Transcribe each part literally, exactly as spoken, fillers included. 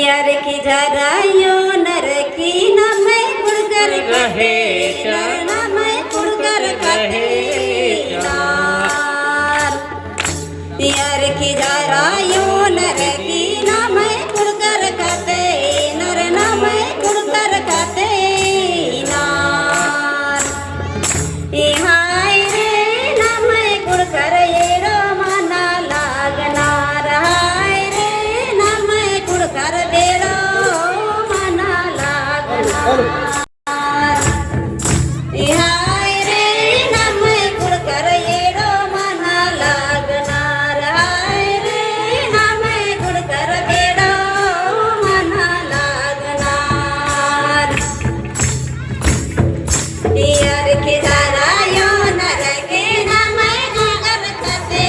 अरखी झरा अयो नरखी नम्है कुँड़ुख़र कते, नर नम्है कुँड़ुख़र कते नार। अरखी झरा अयो नरखी नम्है कुँड़ुख़र कते, नर नम्है कुँड़ुख़र कते नार। हाय रे नम्है कुँड़ुख़र एड़ो मना लगनर, हाय रे नम्है कुँड़ुख़र एड़ो मना लगनर। हाय रे नम्है कुँड़ुख़र एड़ो मना लगनर, हाय रे नम्है कुँड़ुख़र एड़ो मना लगनर। अरखी झरा अयो नरखी नम्है कुँड़ुख़र कते,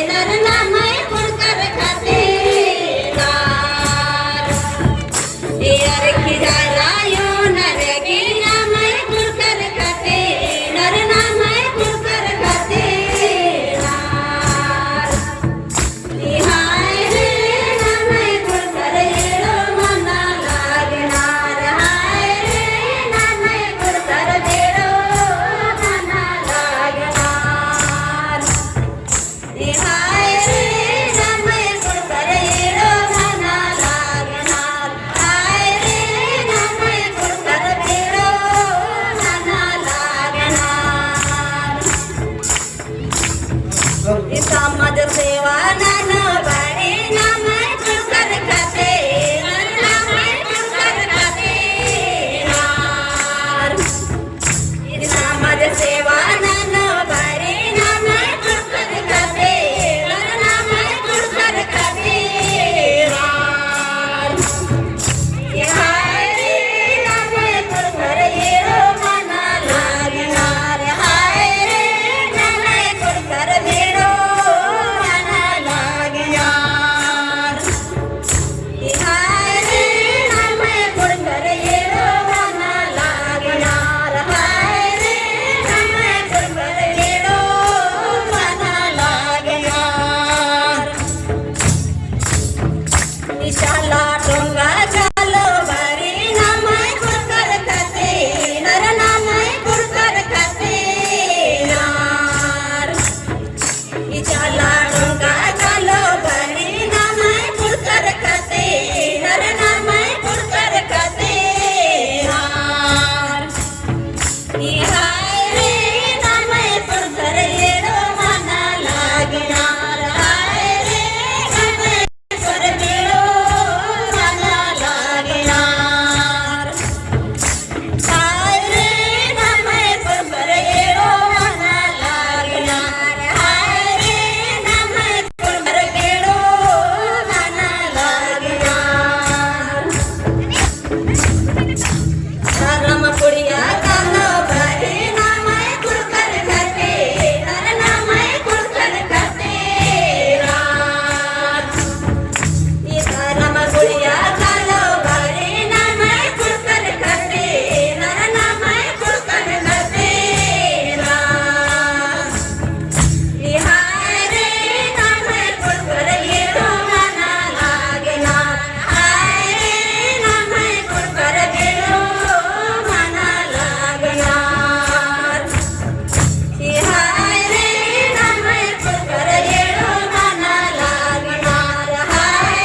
नर नम्है कुँड़ुख़र कते नार। अरखी झरा अयो नरखी नम्है कुँड़ुख़र कते, नर नम्है कुँड़ुख़र कते नार। हाय रे नम्है कुँड़ुख़र एड़ो मना लगनर, हाय रे नम्है कुँड़ुख़र एड़ो मना लगनर। हाय रे नम्है कुँड़ुख़र एड़ो मना लगनर, हाय रे नम्है कुँड़ुख़र एड़ो मना लगनर। समाज सेवा नना बरी नम्है कुँड़ुख़र कते, नम्है कुँड़ुख़र कते नार। समाज सेवा नना बरी नम्है कुँड़ुख़र कते, नम्है कुँड़ुख़र कते नार। हाय रे नम्है कुँड़ुख़र एड़ो मना लगनर, हाय रे नम्है कुँड़ुख़र एड़ो मना लगनर। हाय रे नम्है कुँड़ुख़र एड़ो मना लगनर, हाय रे नम्है कुँड़ुख़र एड़ो मना लगनर। चाला टोंगा चालो बरी नम्है कुँड़ुख़र कते, नर नम्है कुँड़ुख़र कते नार। चाला टोंगा चालो बरी नम्है कुँड़ुख़र कते, नर नम्है कुँड़ुख़र कते नार। हाय रे नम्है कुँड़ुख़र एड़ो मना लगनर, हाय रे नम्है कुँड़ुख़र एड़ो मना लगनर। हाय रे नम्है कुँड़ुख़र एड़ो मना लगनर, हाय रे नम्है कुँड़ुख़र एड़ो मना लगनर। धरम कुड़िया कालो बरी नम्है कुँड़ुख़र कते, नर नम्है कुँड़ुख़र कते नार। धरम कुड़िया कालो बरी नम्है कुँड़ुख़र कते, नर नम्है कुँड़ुख़र कते नार। हाय रे नम्है कुँड़ुख़र एड़ो मना लगनर, हाय रे नम्है कुँड़ुख़र एड़ो मना लगनर। हाय रे नम्है कुँड़ुख़र एड़ो मना लगनर, हाय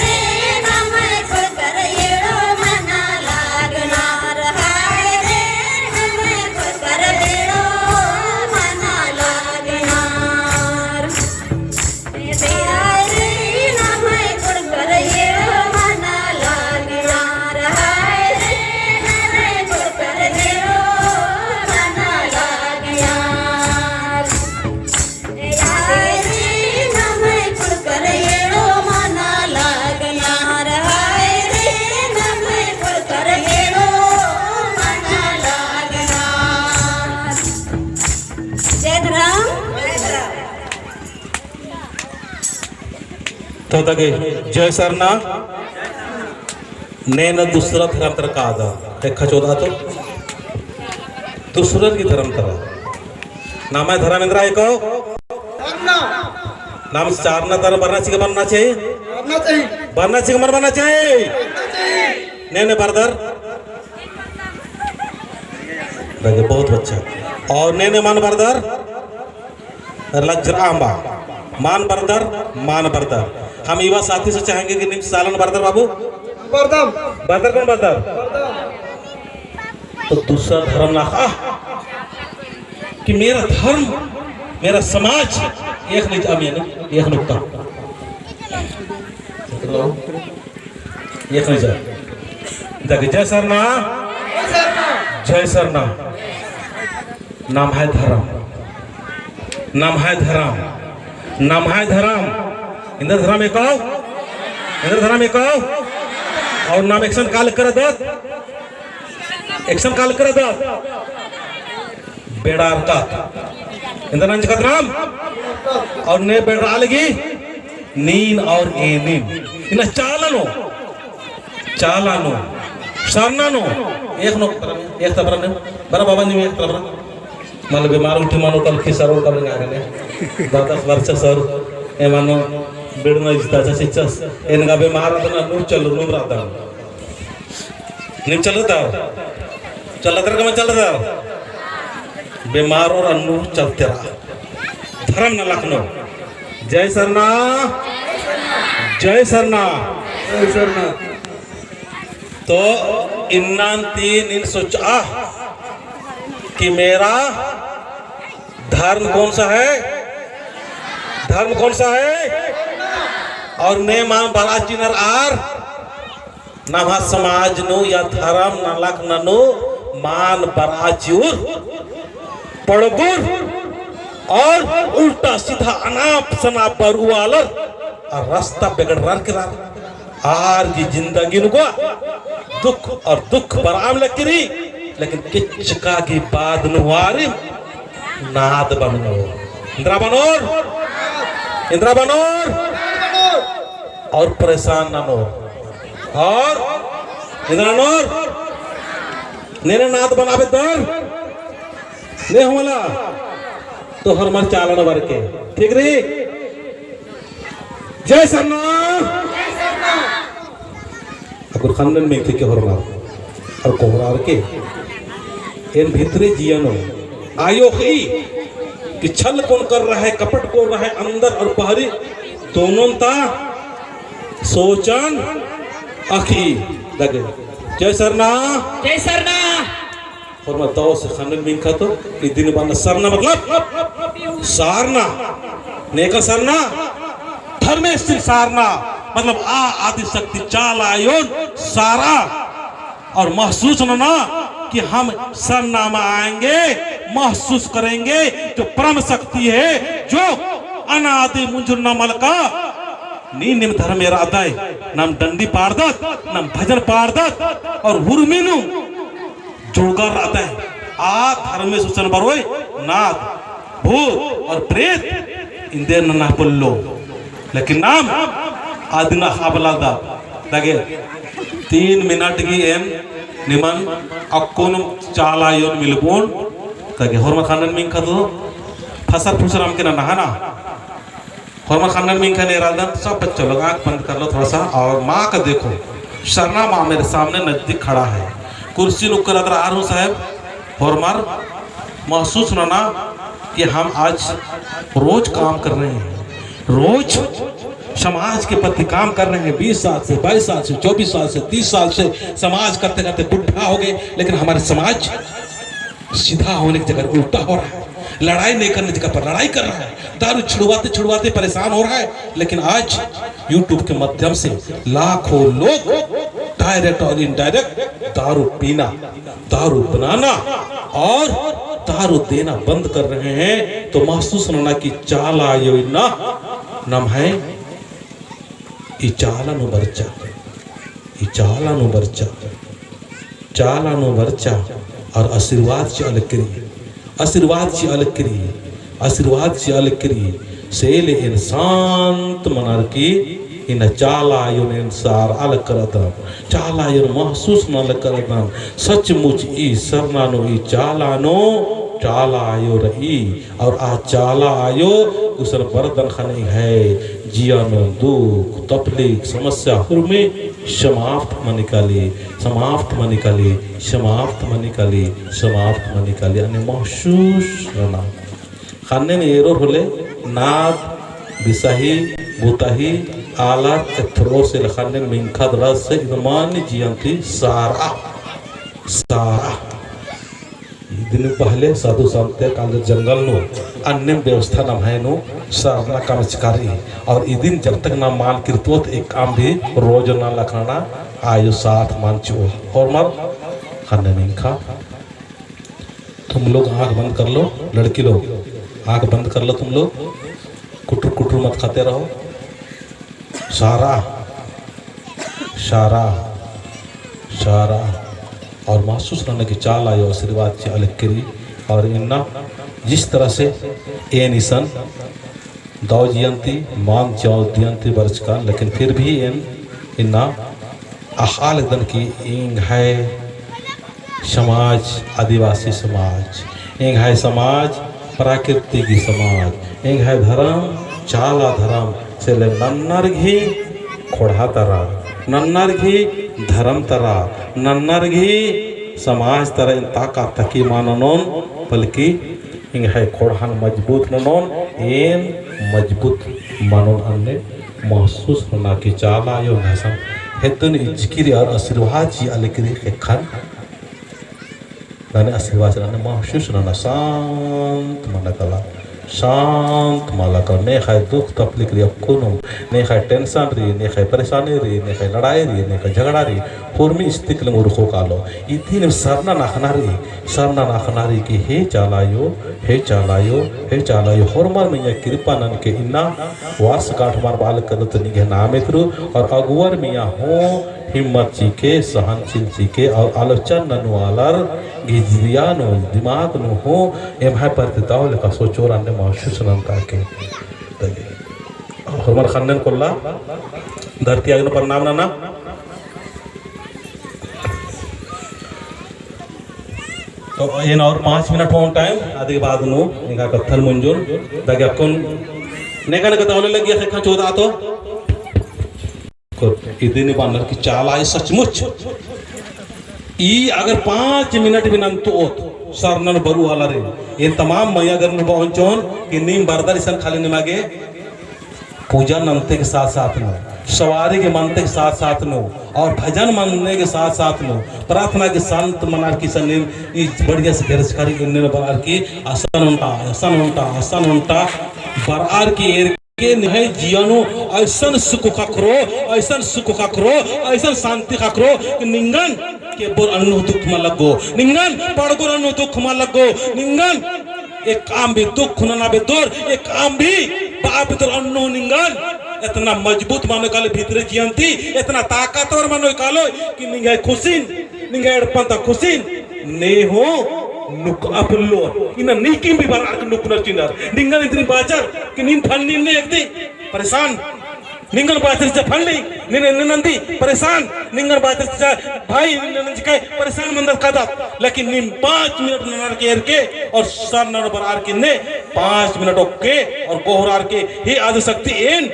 रे नम्है कुँड़ुख़र एड़ो मना लगनर। तो तगे जय सरना। नेन दूसरा धरम तरा कादा, देखा चोदा तो दूसरा की धरम तरा। नाम है धरम इंद्रा एको? नाम सरना तरा बरना चिके बरना चाहिए? बरना चाहिए। बरना चिके मल बरना चाहिए? नेन बरदर। देखिए, बहुत अच्छा। और नेने मल बरदर, लज्जरआ अम्बा। मल बरदर, मल बरदर। हम युवा साथी से चाहेंगे कि नीम सालन बरदर बाबू? बरदम। बरदर कौन बरदर? बरदम। तो दूसरा धरम ना, आह, कि मेरा धर्म, मेरा समाज, एक नहीं, अमीन, एक नुक्ता। एक नहीं जा। देखिए, जय सरना। जय सरना। नम्है धरम। नम्है धरम। नम्है धरम। इन्द्रा धरम एकौ। इन्द्रा धरम एकौ। और नाम एकसन काल कर दत। एकसन काल कर दत। बेड़ारकत। इन्द्रा नंजकत नाम। और ने बेड़रा लगी। नीन और एनिन। इन्ना चाला नू। चाला नू। सरना नू। एक नू, एक तबरा नू। बरा बाबा नीम एक तबरा। मल बेमार उठी मनो कल की सरो कल ना गने। दादा वर्ष सर। ए मनो बेड़ना इजता चा सिचस। एन गा बेमार अदना नू चल नू रादा। नीम चलदर? चलदर का मल चलदर? बेमार और अन्नू चलते रहा। धरम नलख नू। जय सरना। जय सरना। जय सरना। तो इन्ना ती नीन सोचआ कि मेरा धर्म कौन सा है? धर्म कौन सा है? और ने मल बरआ चिअनर आर नम्है समाज नू या धरम नलख ननू मल बरआ चिउर पड़बुर और उल्टा सीधा अनाप सनाप बरउआलर और रस्ता बेगड़रर केरर। आर की जिंदगी नू गा दुख और दुख बरआ मल लगी, लेकिन किचका की बाद नू आरिम नाद बनोर। इन्द्रा बनोर? इन्द्रा बनोर? और परेशान ननोर। और इन्द्रा ननोर? नेने नाद बनाबे दर? ने होला? तो होरमर चालन बरके। ठीक रई? जय सरना। अक्कुन ख़न्नन मेंख़ी के होरमर और कोहरार के। एन भितरे जिया नू आयो ही कि छल कौन कर रहा है, कपट कौन रहा है, अंदर और बहरी दोनों ता सोचन अख़ी लगे। जय सरना। जय सरना। होरमर दव से ख़न्नन मेंख़ा तो, इदिन बअना सरना मतलब सारना। नेका सरना, धर्मेस ती सारना, मतलब आ आदिशक्ति चाला आयोन सारा और महसूस नना कि हम सरना में आएंगे, महसूस करेंगे जो परम शक्ति है, जो अनादि मुंजुरना मलका नीनिम धर्मे रअदय, नाम डंडी पाड़दत, नाम भजन पाड़दत, और हुरमी नू जुड़गर रअदय। आ धर्मेस गुसन बरओय नाद, भूत और प्रेत इन्देर नना पोल्लो। लेकिन नाम अदिन अख़आ बलदत। दगे तीन मिनट गी एन निमन अक्कुन चाला आयोन मिलबओन। दगे होरमर ख़न्नन मेंख़ा तो फसर फुसर अमके नना है ना। होरमर ख़न्नन मेंख़ा नेरालदन, सब बच्चा लोग आँख बंद कर लो थोड़ा सा और माँ का देखो। सरना माँ मेरे सामने नजदीक खड़ा है। कुर्सी नू उक्कर अदरा आर हूँ साहेब, होरमर महसूस नना कि हम आज रोज काम कर रहे हैं, रोज समाज के प्रति काम कर रहे हैं। बीस साल से, बाईस साल से, चौबीस साल से, तीस साल से समाज करते करते बुढ़ा हो गए, लेकिन हमारे समाज सीधा होने की जगह उल्टा हो रहा है, लड़ाई नहीं करने की जगह पर लड़ाई कर रहा है, दारू छुड़वाते छुड़वाते परेशान हो रहा है। लेकिन आज YouTube के माध्यम से लाखों लोग direct और indirect दारू पीना, दारू बनाना और दारू देना बंद कर रहे हैं। तो महसूस नना कि चाला आयो इन्ना नम्है ई चाला नू बरचा, ई चाला नू बरचा, चाला नू बरचा, और आशीर्वाद चिआ लगी, आशीर्वाद चिआ लगी, आशीर्वाद चिआ लगी, से ले एन शांत मनर की इन्ना चाला आयोन एन सारआ लगदम, चाला आयोन महसूस नना लगदम। सचमुच ई सरना नू, ई चाला नू, चाला आयो रई। और आ चाला आयो गुसन बरदन ख़ने एंग्है जिया नू दुख, तकलीफ, समस्या हुरमी समाप्त मनी काली, समाप्त मनी काली, समाप्त मनी काली, समाप्त मनी काली। अन्ने महसूस नना। ख़न्नन एरोर होले नाद, बिसाही, बुताही, आलर एथरोर से ख़न्नन मिंख़ा दरा से इदमान जियन ती सारआ, सारआ। इदिन पहले साधु संते काल जंगल नू अन्नेम व्यवस्था नम्है नू सरना कमचका रई। और इदिन जब तक नाम मल किरतोत एक काम भी रोज नना लखना आयो साथ मल चिओ। होरमर ख़न्नन मिंख़ा। तुम लोग आँख बंद कर लो, लड़की लोग, आँख बंद कर लो तुम लोग। कुटुर कुटुर मत खाते रहो। सारआ, सारआ, सारआ। और महसूस नना कि चाला आयो आशीर्वाद चिआ लगी रई। और इन्ना जिस तरह से एन इसन दव जियन ती, मल चिओ जियन ती बरचकन, लेकिन फिर भी एन इन्ना अख़आ लगदन कि एंग्है समाज, आदिवासी समाज, एंग्है समाज, प्राकृतिक समाज, एंग्है धरम, चाला धरम, से ले नन्नर गही ख़ोंड़हा तरा, नन्नर गही धरम तरा, नन्नर गही समाज तरा एन ताका तकी मल ननोन, बल्कि एंग्है ख़ोंड़हन मजबूत ननोन, एन मजबूत मनोन। अन्ने महसूस नना कि चाला आयो एंग्है सन हेद्दन इजकी रई और आशीर्वाद चिआ लगी रई ख़ेक्खन। नने आशीर्वाद नना, महसूस नना, शांत मना काला, शांत मला काला। नेख़य दुख तकलीफ रई अक्कुनुम, नेख़य tension रई, नेख़य परेशानी रई, नेख़य लड़ाई रई, नेख़य झगड़ा रई, हुरमी स्थिति ले उरखो कालो। इदिन सरना नखना रई, सरना नखना रई कि हे चाला आयो, हे चाला आयो, हे चाला आयो, होरमर मइय्याँ कृपा ननके इन्ना वर्षगांठ मल बआ लगदत निंग्है नामे तुरु और अगुवर मइय्याँ हूँ हिम्मत चिके, सहनशील चिके और आलोचना ननु आलर गही जिया नू, दिमाग नू हूँ एम्है प्रति दव लेखा सोचोर अन्ने महसूस ननका के। होरमर ख़न्नन कोल्ला धरती आयो नू प्रणाम नना। तो एन और पाँच मिनट होन time, अदी के बाद नू एंगा कत्थन मुंजुन, दगे अक्कुन नेका नेका तौले लगी, ख़ेक्खन चोदआ तो। को इदिन बअनर कि चाला आयो सचमुच। ई अगर पाँच मिनट भी नन्तओत, सरना नू बरओ आलारिन, एन तमाम मइय्याँ गर नू बओन चिओन कि नीम बरदर इसन खाली निमागे पूजा नन्ते के साथ-साथ नू, सवारी के मन्ते के साथ-साथ नू, और भजन मन्ने के साथ-साथ नू, प्रार्थना के शांत मनार की सन्निम ई बढ़िया से घेरचकारी इन्ने बअर की असन ओन्टा, असन ओन्टा, असन ओन्टा बरअर की एरके निंग्है जिया नू अइसन सुख ख़क्खरो, अइसन सुख ख़क्खरो, अइसन शांति ख़क्खरो कि निंगन के बोर अन्नु दुख मल लग्गो, निंगन पड़गोर अन्नु दुख मल लग्गो, निंगन एकअम भी दुख नना बेद्दोर, एकअम भी बआ बेद्दोर अन्नु निंगन एतना मजबूत मनो कालो भितरे जियन ती, एतना ताकतवर मनो कालो कि निंग्है खुसिन, निंग्है एड़पन्ता खुसिन ने हूँ नुकआ पोल्लोर। इन्ना नीकिम भी बरअर की नुकनर चिअनर। निंगन इतनी बाचर कि नीन फलनी ने एकदी परेशान। निंगन बाचर चिच्चा फलनी, नीन एन्ने नंदी परेशान। निंगन बाचर चिच्चा भाई, नीन एन्ने नंजकय परेशान मंदत कादत। लेकिन नीम पाँच मिनट ननर के एरके और सरना नू बरअर की ने पाँच मिनट ओक्के और गोहरार के, हे आदिशक्ति, एन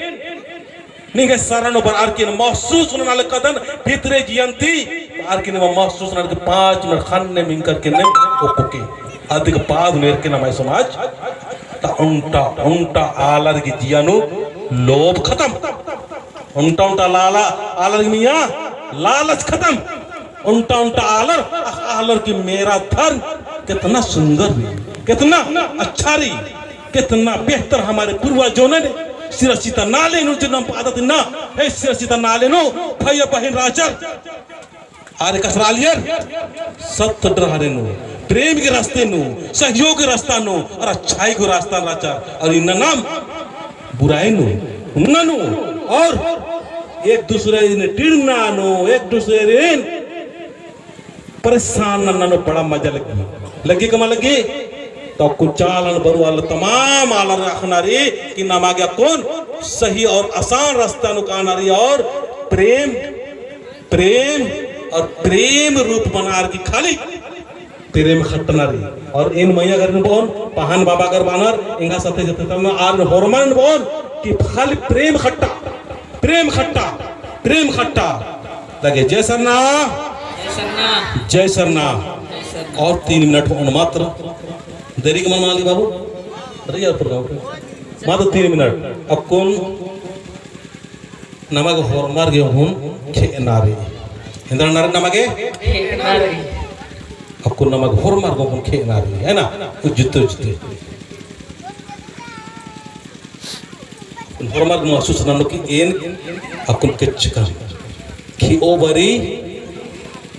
निंग्है सरना नू बरअर की एन महसूस नना लगदन भितरे जियन ती, बरअर की एन महसूस नना लगदन पाँच मिनट ख़न्ने मिंख़र की एन ओक्के। अदी के बाद नू एरके नम्है समाज ता ओन्टा ओन्टा आलर गही जिया नू लोभ खतम। ओन्टा ओन्टा लाला आलर गही मइय्याँ लालच खतम। ओन्टा ओन्टा आलर, आलर की मेरा धर्म कितना सुंदर रई, कितना अच्छा रई, कितना बेहतर हमारे पूर्वजों ने सिरसिता नाले नू जन्म पादत ना, हे सिरसिता नाले नू भैया बहिन राचर आर एकसन आलियर सत्य डहरे नू, प्रेम के रास्ते नू, सहयोग के रास्ता नू, और अच्छाई को रास्ता राचर, और इन्ना नाम बुराई नू, उन्ना नू, और एक दूसरे ने टिड़ना नू, एक दूसरे ने परेशान नन्ना नू बड़ा मजा लग्गी। लग्गी का मल लग्गी? तो अक्कुन चाला नू बरओ आलर तमाम आलर अख़ना रई कि नमा गे अक्कुन सही और आसान रास्ता नू काना रई और प्रेम, प्रेम और प्रेम रूप बनार की खाली प्रेम खट्टना रई। और एन मइय्याँ गही नू बओन, पहान बाबा गही बअनर, एंगा साथे जते तब आर होरमन बओन कि खाली प्रेम खट्टा, प्रेम खट्टा, प्रेम खट्टा। लगे जय सरना, जय सरना, जय सरना। जय सरना। और तीन मिनट होन मात्र। देरी के मल मना ली बाबू। अरे यार program पे। मात्र तीन मिनट। अक्कुन नमा गे होरमर गे हूँ खेअना रई। एन्दरा रअना रई नमा गे? खेअना रई। अक्कुन नमा गे होरमर गे हूँ खेअना रई, है ना? उज्जते उज्जते। होरमर गे महसूस ननो कि एन अक्कुन केचकन खेओ बरी,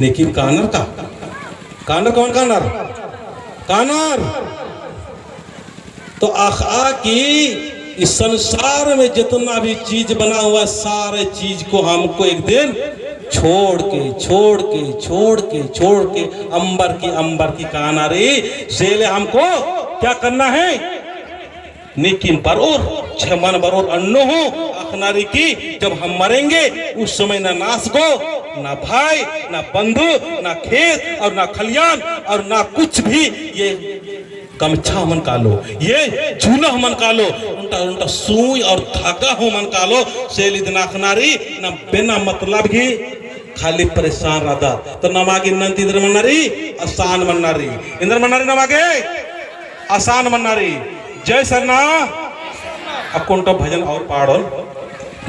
लेकिन कानर का? कानर कौन कानर? कानर। तो अख़आ कि इस संसार में जितना भी चीज बना हुआ है, सारे चीज को हमको एक दिन छोड़ के, छोड़ के, छोड़ के, छोड़ के अम्बर की, अम्बर की काना रई। सेले हमको क्या करना है? नेकिम बरओर, छेमन बरओर अन्नु हूँ अख़ना रई कि जब हम मरेंगे, उस समय ना नास गो, ना भाई, ना बंधु, ना खेत और ना खलियान और ना कुछ भी ये गमछा मन कालो, ये झूला मन कालो, ओन्टा, ओन्टा सुई और धागा हूँ मन कालो, सेले इदना अख़ना रई, ना बिना मतलब की खाली परेशान रअदत। तो नमा गे इन्ना ती एन्दर मन्ना रई, आसान मन्ना रई। एन्दर मन्ना रई नमा गे? आसान मन्ना रई। जय सरना। अक्कुन तो भजन और पाड़ोन।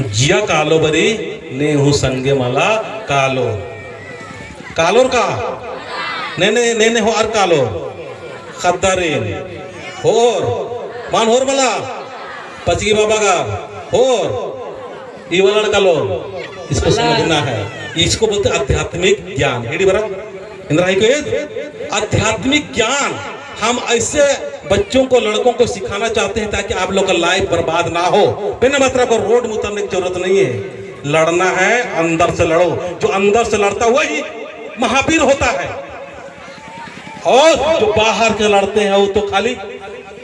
जिया कालो बरी, ने हूँ संगे मला कालो। कालोर का? ने, ने, ने, ने होअर कालो। ख़द्दारिन। होर। मान होर मला। पचगी बाबा का। होर। ई वाला कालो। इसको समझना है। इसको बोलते आध्यात्मिक ज्ञान। हेड़ी बरा? एन्दरा हिको ईद? आध्यात्मिक ज्ञान। हम ऐसे बच्चों को, लड़कों को सिखाना चाहते हैं ताकि आप लोग का life बर्बाद ना हो। बिना मतलब को road में उतरने की जरूरत नहीं है। लड़ना है, अंदर से लड़ो। जो अंदर से लड़ता वही महावीर होता है। और जो बाहर के लड़ते हैं वो तो खाली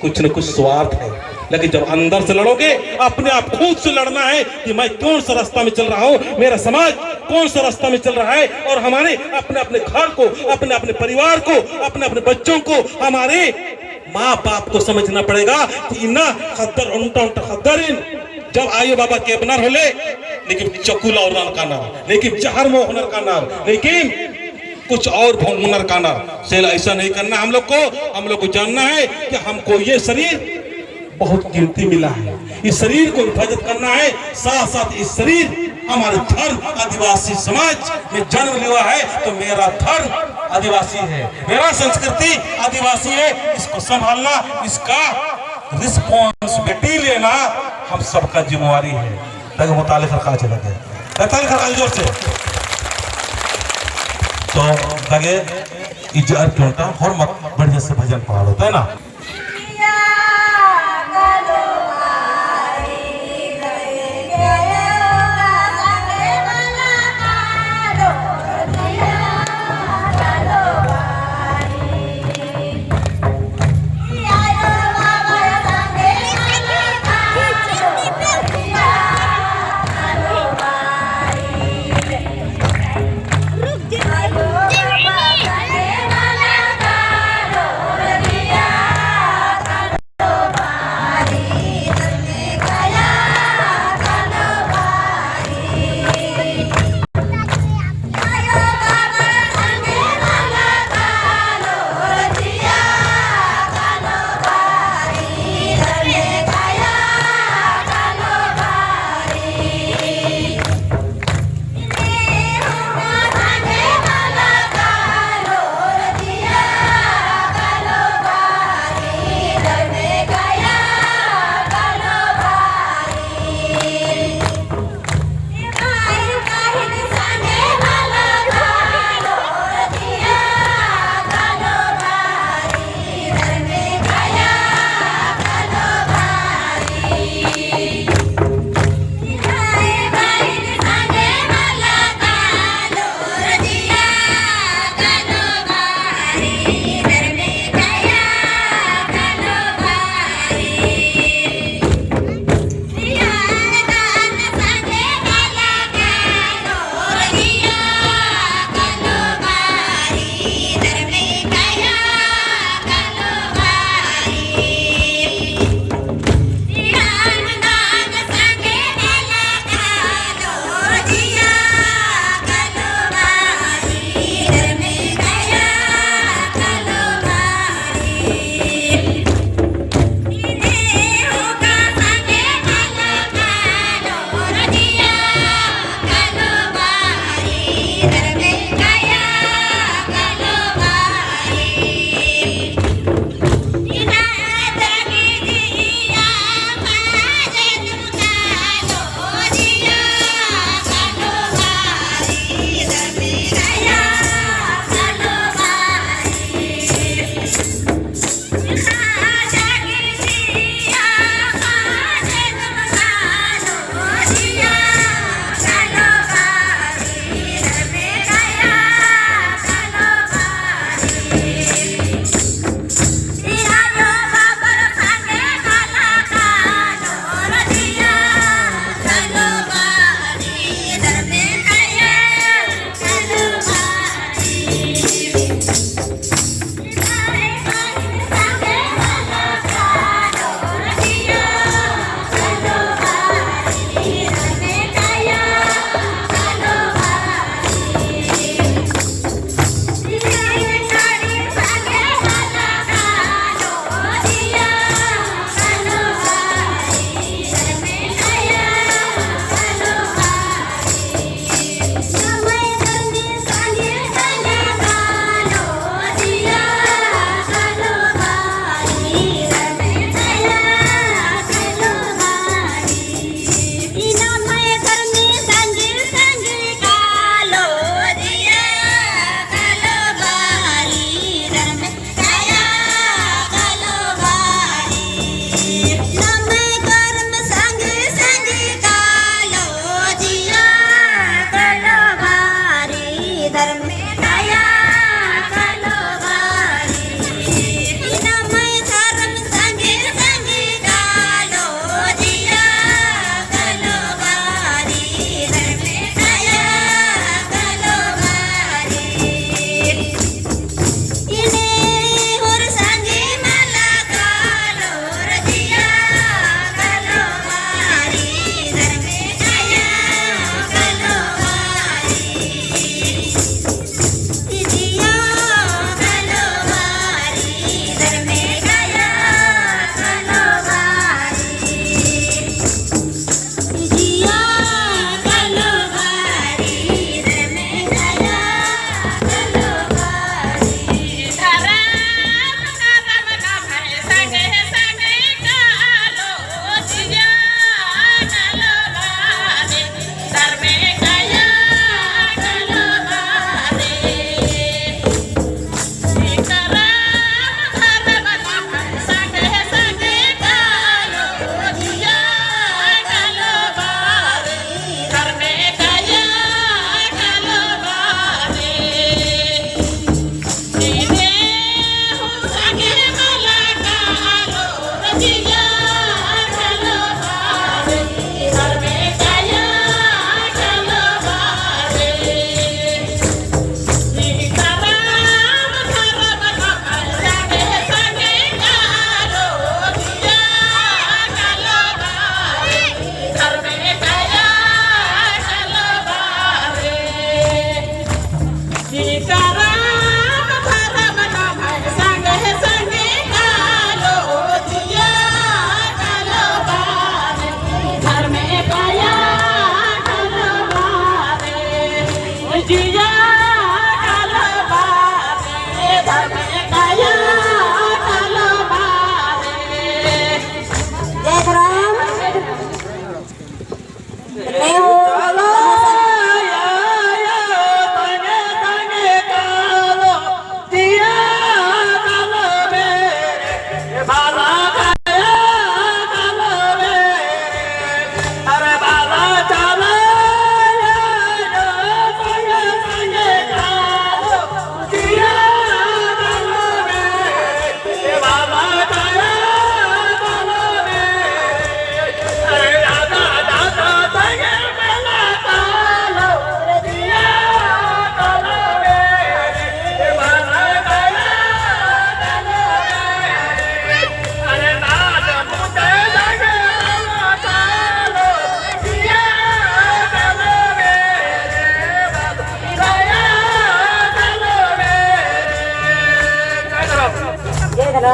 कुछ न कुछ स्वार्थ है। लेकिन जब अंदर से लड़ोगे, अपने आप खुद से लड़ना है कि मैं कौन सा रास्ता में चल रहा हूँ, मेरा समाज कौन सा रास्ता में चल रहा है, और हमारे अपने अपने घर को, अपने अपने परिवार को, अपने अपने बच्चों को, हमारे माँ बाप को समझना पड़ेगा कि इन्ना ख़द्दर, ओन्टा ओन्टा ख़द्दरिन जब आयो बाबा केबनर होले, लेकिन चकुला उरनर कानर, लेकिन जहर मोख़नर कानर, लेकिन कुछ और भोंगनर कानर। सेले ऐसा नहीं करना हम लोग को। हम लोग को जानना है कि हमको ये शरीर बहुत कीमती मिला है। इस शरीर को हिफाजत करना है, साथ साथ इस शरीर हमारे धर्म आदिवासी समाज में जन्म लिया है, तो मेरा धर्म आदिवासी है, मेरा संस्कृति आदिवासी है, इसको संभालना, इसका responsibility लेना हम सबका जिम्मेवारी है। ताकि मुतालिक हर काज लगे। ताली खड़का जोर से। तो ताकि इज्जत क्यों था, होरमर बढ़िया से भजन पाड़ो, है ना?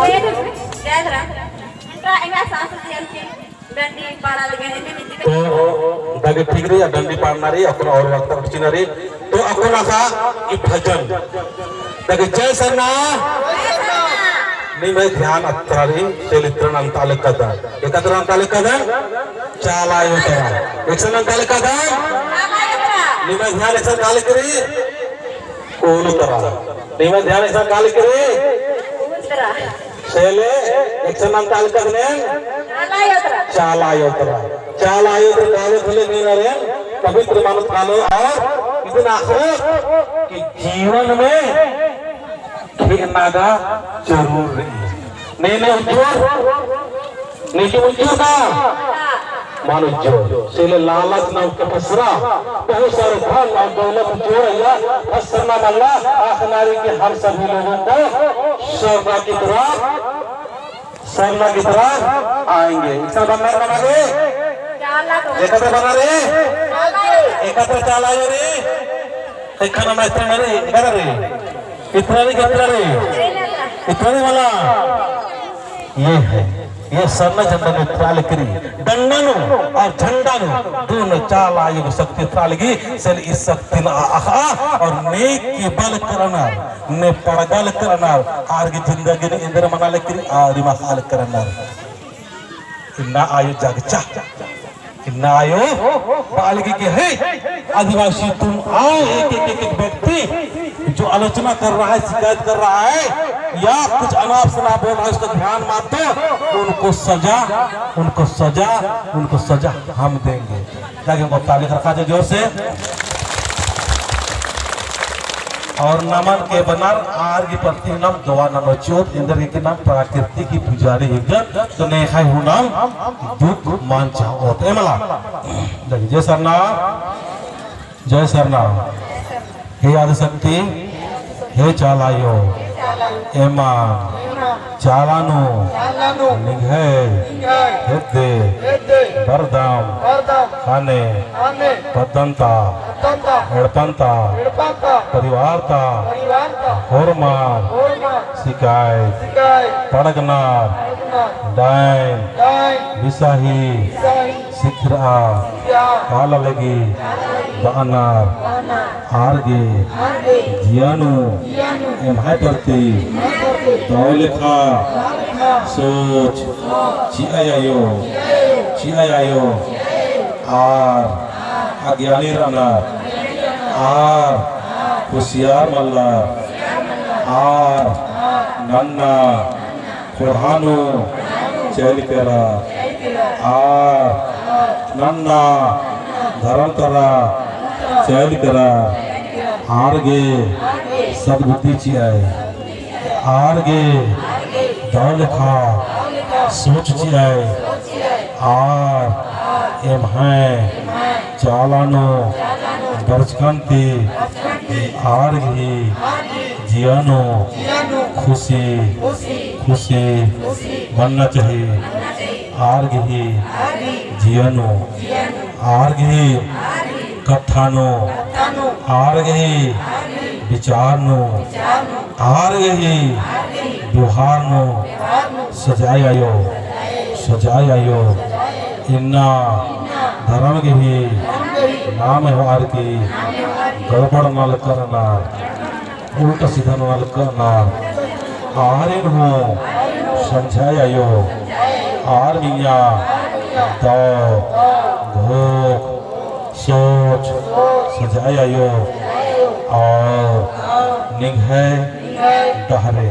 जय धर्म। एंगा सांस दियन की डंडी पाड़ा लगे, एमे मिट्टी में तो दगे ठीक रई, डंडी पाड़ना रई, अक्कुन और वक्त उठचिना रई। तो अक्कुन असा ई भजन दगे जय सरना। निम्है ध्यान अत्रा रई, तेल इत्रन अंता लेकदन। एकत्र अंता लेकदन, चाला आयो तरा। एकसन अंता लेकदन। निम्है ध्यान एकसन काले करी, कोलू तरा। निम्है ध्यान एकसन काले करी। सेले एकसन अंता लेकदन। चाला आयो तरा। चाला आयो तरा। चाला आयो तरा कालो थले नीन अरेन पवित्र मानत कालो और इदिन आखो कि जीवन में खेअना गा जरूर रई। नेने उज्जोर, नेके उज्जोर का? मल उज्जोर। सेले लालच नाम के पसरा, बहुत सारे धन और दौलत उज्जोर या पसरना मल्ला, आखना रई कि हम सभी लोगों को सरना की तरफ, सरना की तरफ आएंगे। एकसन बना रई, बना रई? एकत्र बना रई? एकत्र चाला आयो रई? एकसन मास्टर ना रई, एकत्र रई? इत्रा रई, इत्रा रई, इत्रा रई वाला। ये है, ये सरना झंडा नू इत्रा लेकरी, डंडा नू और झंडा नू, दोनों चाला आयो शक्ति इत्रा लगी, सेले ई शक्ति ना अख़आ और नेके बल करनर, ने पड़गल करनर, आर गे जिंदगी नू एन्देर मना लेकरी, आर गे मख़ा लेकरनर। इन्ना आयो जगचा। इन्ना आयो बआ लगी कि हे आदिवासी, तुम आओ, एक, एक, एक, एक व्यक्ति जो आलोचना कर रहा है, शिकायत कर रहा है या कुछ अनाप शनाप बोल रहा है, उसका ध्यान मत दो, उनको सजा, उनको सजा, उनको सजा हम देंगे। ताकि उनको ताली खरखा दे जोर से। और नमन के बनर आर गे प्रति नम दुआ ननोत चिओत, एन्देर कि नाम प्रकृति की पुजारी हिकदत, तो नेख़य हूँ नाम दुख मल चिओत। एमला। जय सरना, जय सरना। हे आदिशक्ति, हे चाला आयो, एमा चाला नू निंग्है हेद्दे बरदम ख़ने पद्दन ता, एड़पन ता, परिवार ता होरमर शिकायत, पड़गनर, डाइन, बिसाही, सिखरआ काला लगी बअनर आर गे जिया नू एम्है प्रति दव लेखा सोच चिआ आयो, चिआ आयो। आर अज्ञानी रअनर, आर होशियार मल्लर, आर नन्ना ख़ोंड़हा नू चइल केरा, आर नन्ना धरम तरा चइल केरा, आर गे सद्बुद्धि चिअय, आर गे दव लेखा सोच चिअय, आर एम्है चाला नू बरचकन ती आर गही जिया नू खुशी, खुशी मन्ना चाही। आर गही जिया नू, आर गही कत्था नू, आर गही विचार नू, आर गही व्यवहार नू सजाय आयो, सजाय आयो। इन्ना धरम गही नामे होअर की गड़बड़ नलख रअनर, उल्टा सीधा नलख रअनर। आरिन हूँ समझाय आयो, आर मइय्याँ दव घोख सोच सजाय आयो और निंग्है डहरे,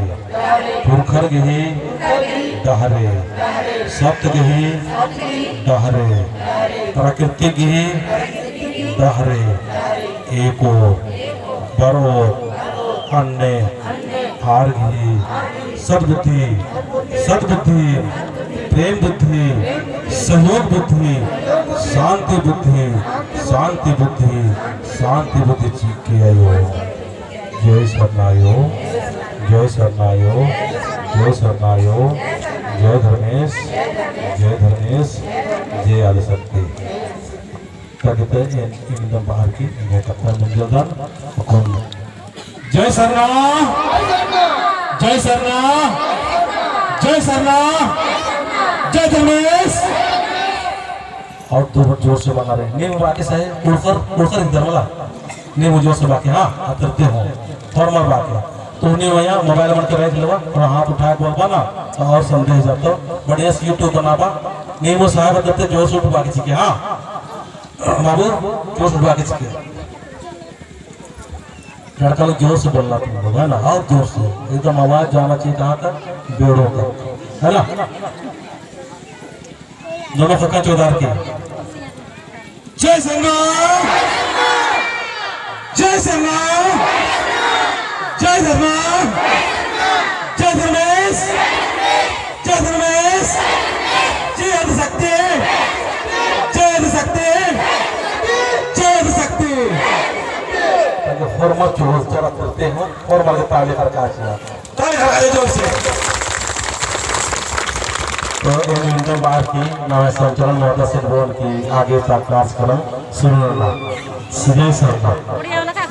पुरखर गही डहरे, सत गही डहरे, प्राकृतिक गही डहरे, एको बरओर अन्ने आर गही सद्बुद्धि, सद्बुद्धि, प्रेम बुद्धि, सहयोग बुद्धि, शांति बुद्धि, शांति बुद्धि, शांति बुद्धि चिके आयो। जय सरना आयो, जय सरना आयो, जय सरना आयो, जय धर्मेस, जय धर्मेस, जय आदिशक्ति। तगे ते एन इमिंदम बअर की एंग्है कत्था मुंजदन। अक्कुन जय सरना, जय सरना, जय सरना, जय धर्मेस। और दो बार जोर से बना रहे। नीम बाकी सही, उड़कर, उड़कर इधर वाला। नीम जोर से बाकी, हाँ, अतरते हो। फॉर्मर बाकी। तो नीम यहाँ मोबाइल मन के रख लेवा, और हाथ उठाए बोलबा ना, तो और संदेश जातो। बढ़िया से YouTube बनाबा। नीम साहब अतरते जोर से उठ बाकी चीके, हाँ। बाबू, जोर से उठ बाकी चीके। लड़का लोग जोर से बोलना तुम लोग, है ना? और जोर से, एकदम आवाज जाना चाहिए कहाँ तक? बेड़ों तक, है ना? दोनों कक्का चौधार की। जय सरना, जय सरना, जय सरना, जय धर्मेस। जय धर्मेस, जय आदिशक्ति, जय आदिशक्ति, जय आदिशक्ति। ताकि फॉर्मर चोर चला करते हो, फॉर्मर के ताली खड़का चिया। ताली खड़का दे जोर से। तो इन इंदम बार की नवे संचालन मोहता से बोल की आगे तक कार्यक्रम शुरू होना। जय सरना।